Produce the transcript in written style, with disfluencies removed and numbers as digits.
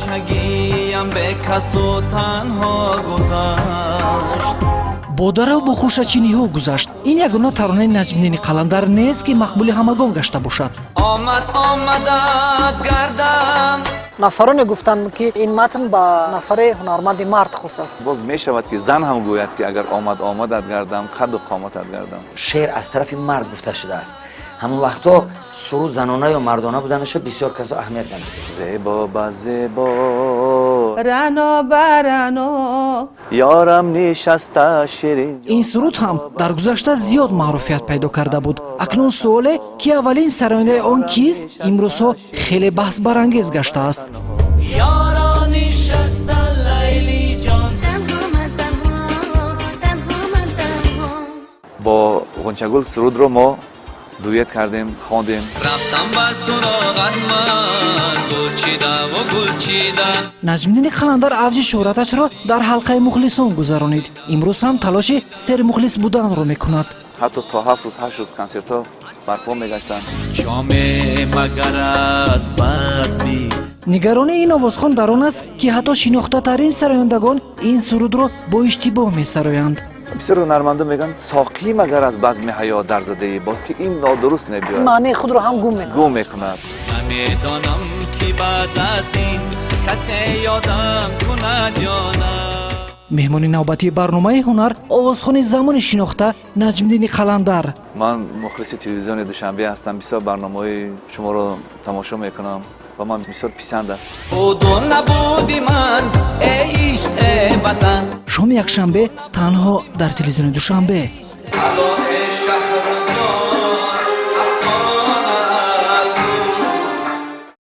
Бачагиям бекасу танҳо гузашт. Бо дарав бо хушачиниҳо гузашт. Ин ягона таронаи Наҷмиддини Қаландар нест, ки мақбули ҳамагон гашта бошад. Омад омадат гардам. Нафароне гуфтанд, ки ин матн ба нафаре ҳунарманди мард хос аст. Боз мешавад, ки зан ҳам гӯяд, ки агар омад омадат гардам, қадду қоматат гардам. Шеър аз тарафи мард гуфта шудааст. Ҳамон вақтҳо суруд занона ё мардона буданаша бисёр касо аҳамият надод. Зебо ба зебо. Рано ба рано. Ёрам нишаста ширин. Ин суруд ҳам дар гузашта зиёд маъруфият пайдо карда буд. Акнун суоле, ки аввалин сарояндаи он кист, имрӯзҳо хеле баҳсбарангез гаштааст. Ёро нишаста, Лайли ҷон. Танҳо ман, танҳо, танҳо ман, танҳо. Бо Ғунчагул сурудро мо дуэт кардем, хондем. Рафтам ба суроғат ман, гулчидаву гулчида. Наҷмиддини Қаландар авҷи шӯҳраташро дар ҳалқаи мухлисон гузаронид. Имрӯз ҳам талоши сермухлис буданро мекунад. Ҳатто то 7 рӯз, 8 рӯз консертҳо барпо мегаштанд. Шоме магар аз базми. Нигаронии ин овозхон дар он аст, ки ҳатто шинохтатарин сарояндагон ин сурудро бо иштибоҳ месароянд. Бисёр ҳунармандон мегӯянд: «Соқӣ магар аз базми ҳаё дар задаӣ», боз ки ин нодуруст мебиёяд. Маънии худро ҳам гум мекунад. Гум мекунад. Намедонам, ки баъд аз ин касе ёдам кунад ё на. Меҳмони навбатии барномаи «Ҳунар» овозхони замони шинохта Наҷмиддини Қаландар. Ман мухлиси телевизиони Душанбе ҳастам, бисёр барномаҳои шуморо тамошо мекунам ва ман бисёр писанд аст. Буду набуди ман, эй ишқ, эй ватан. Шоми якшанбе танҳо дар телевизиони Душанбе. Худо.